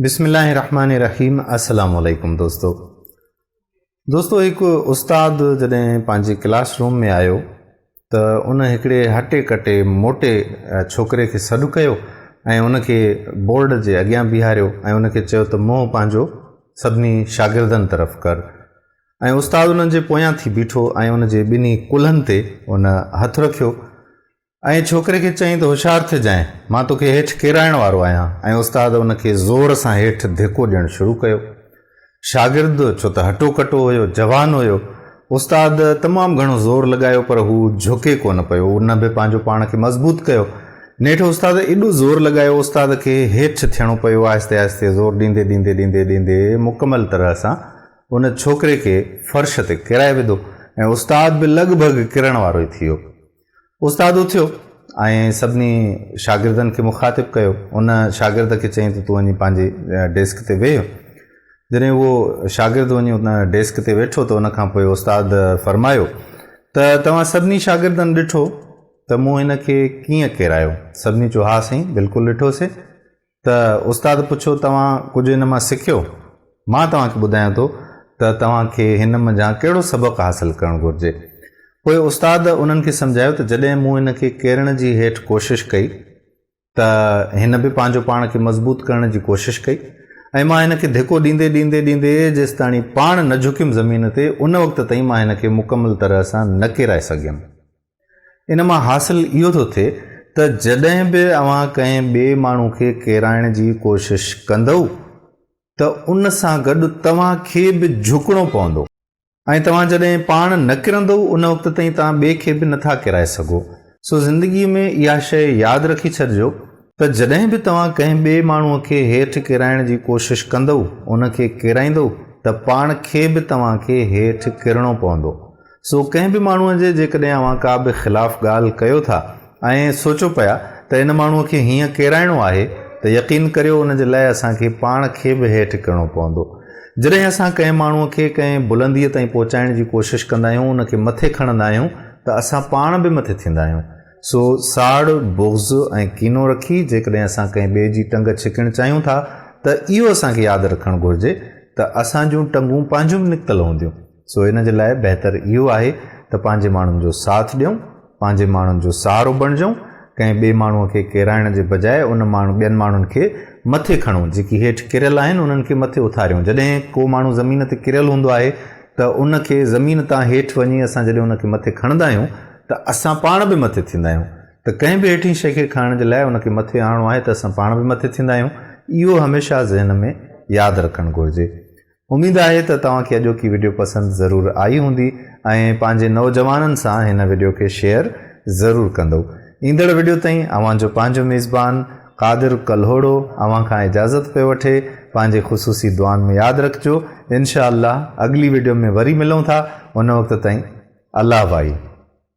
بسم الله الرحمن الرحيم السلام عليڪم دوستو دوستو هڪ استاد جڏهن پنهنجي ڪلاس روم ۾ آيو ته ان هڪڙي هٽي ڪٽي موٽي ڇوڪري کي سڏ ڪيو ۽ ان کي بورڊ جي اڳيان بيهاريو ۽ ان کي چيو ته منهن پنهنجو سڀني شاگردن طرف ڪر ۽ استاد انهن جي پويان ٿي بيٺو ۽ ان جي ٻنهي ڪلهن تي ان هٿ رکيو ۽ ڇوڪري کي چيائين ته هوشيار ٿجانء، مان توکي هيٺ ڪيرائڻ وارو آهيان ۽ استاد ان کي زور سان هيٺ ڌڪو ڏيڻ شروع ڪيو. شاگرد ڇو ته هٽو ڪٽو هيو، جوان هيو. استاد تمام گهڻو زور لڳايو پر هو جهڪي ڪونه پيو، ان به پنهنجو پاڻ کي مضبوط ڪيو. نيٺ استاد ايڏو زور لڳايو استاد کي هيٺ ٿيڻو پيو، آهستي آهستي زور ڏيندي ڏيندي ڏيندي ڏيندي مڪمل طرح سان ان ڇوڪري کي فرش تي ڪيرائي وڌو ۽ استاد به لڳ ڀڳ ڪرڻ وارو ئي ٿي ويو. استاد اٿيو ۽ سڀني شاگردن کي مخاطب ڪيو. ان شاگرد کي چيائين ته تون وڃي پنهنجي ڊيسڪ تي ويهه. جڏهن اهو شاگرد وڃي ان ڊيسڪ تي ويٺو ته ان کان پوء استاد فرمايو ته توهان سڀني شاگردن ڏٺو ته مون هن کي ڪيئن ڪيرايو؟ سڀني چيو ها سائين بلڪل ڏٺوسين. ته استاد پڇيو توهان ڪجهه هن مان سکيو؟ مان توهان کي ٻڌايان ٿو ته توهان کي هن منجهان ڪهڙو سبق حاصل ڪرڻ گهرجي. پوء استاد انهن کي سمجهايو ته جڏهن مون هن کي ڪيرڻ جي هيٺ ڪوشش ڪئي ته هن به پنهنجو پاڻ کي مضبوط ڪرڻ جي ڪوشش ڪئي ۽ مان هن کي ڌڪو ڏيندي ڏيندي ڏيندي جيستاڻي پاڻ نه جهڪيم زمين تي ان وقت تائين مان هن کي مڪمل طرح سان نه ڪيرائي سگهيم. ان مان حاصل اهو ٿو ٿئي ته جڏهن به اوهان ڪنهن ٻئي ماڻهو کي ڪيرائڻ جي ڪوشش ڪندؤ ته ان سان گڏ توهان کي به جهڪڻو پوندو ۽ توهان جڏهن پاڻ نه ڪرندؤ ان وقت تائين توهان ٻئي کي به نٿا ڪيرائي سگهو. سو زندگي ۾ اها شيء ياد رکي ڇڏجو ته جڏهن به توهان ڪنهن ٻئي ماڻهو کي هيٺ ڪيرائڻ جي ڪوشش ڪندؤ، ان کي ڪيرائيندؤ ته پاڻ کي به توهان کي هيٺ ڪرڻو پوندو. سو ڪنهن به ماڻهوء جي جيڪڏهن اوهان ڪا به خلاف ڳالهه ڪيو ٿا ۽ سوچو پيا ته ان ماڻهوء کي هيئن ڪيرائڻو آهي ته يقين ڪريو ان جي لاء اسان کي پاڻ کي به هيٺ ڪرڻو پوندو. جڏهن اسان ڪنهن ماڻهوء کي ڪنهن بلنديء تائين پهچائڻ جي ڪوشش ڪندا آهيون، ان کي مٿي کڻندا آهيون ته اسان پاڻ به مٿي ٿيندا آهيون. سو ساڙ، بغض ۽ ڪينو رکي جيڪڏهن اسان ڪنهن ٻئي جي ٽنگ ڇڪڻ چاهيون ٿا ته اهو اسان کي ياد رکڻ گهرجي ته اسان جون ٽنگون پنهنجون به نڪتل هونديون. سو ان جي لاء بهتر اهو آهي ته پنهنجي ماڻهن جو ساٿ ڏيون، پنهنجي ماڻهن جو سهارو بڻجون، ڪنهن ٻئي ماڻهوء کي ڪيرائڻ جي بجاء ان ماڻهو ٻين ماڻهن کي مٿي کڻون، جيڪي هيٺ ڪريل آهن انهن کي مٿي اٿاريون. جڏهن ڪو ماڻهو زمين تي ڪريل هوندو آهي ته ان کي زمين تان هيٺ وڃي اسان جڏهن ان کي مٿي کڻندا آهيون ته اسان پاڻ به مٿي ٿيندا آهيون ته ڪنهن به هيٺين شيء کي کڻڻ جي لاء ان کي مٿي آڻڻو آهي ته اسان پاڻ به مٿي ٿيندا آهيون. اهو هميشه ذهن ۾ ياد رکڻ گهرجي. اميد آهي ته توهان کي اڄوڪي وڊيو پسند ضرور آئي هوندي ۽ پنهنجي نوجوانن سان هن وڊيو کي شيئر ضرور ڪندو. ايندڙ وڊيو تائين اوهان جو پنهنجو ميزبان قادر ڪلهوڙو اوهان کان اجازت پيو وٺي. پنهنجي خصوصي دعائن ۾ ياد رکجو. انشاء الله اڳلي وڊيو ۾ وري ملون ٿا ان وقت تائين الله واهي.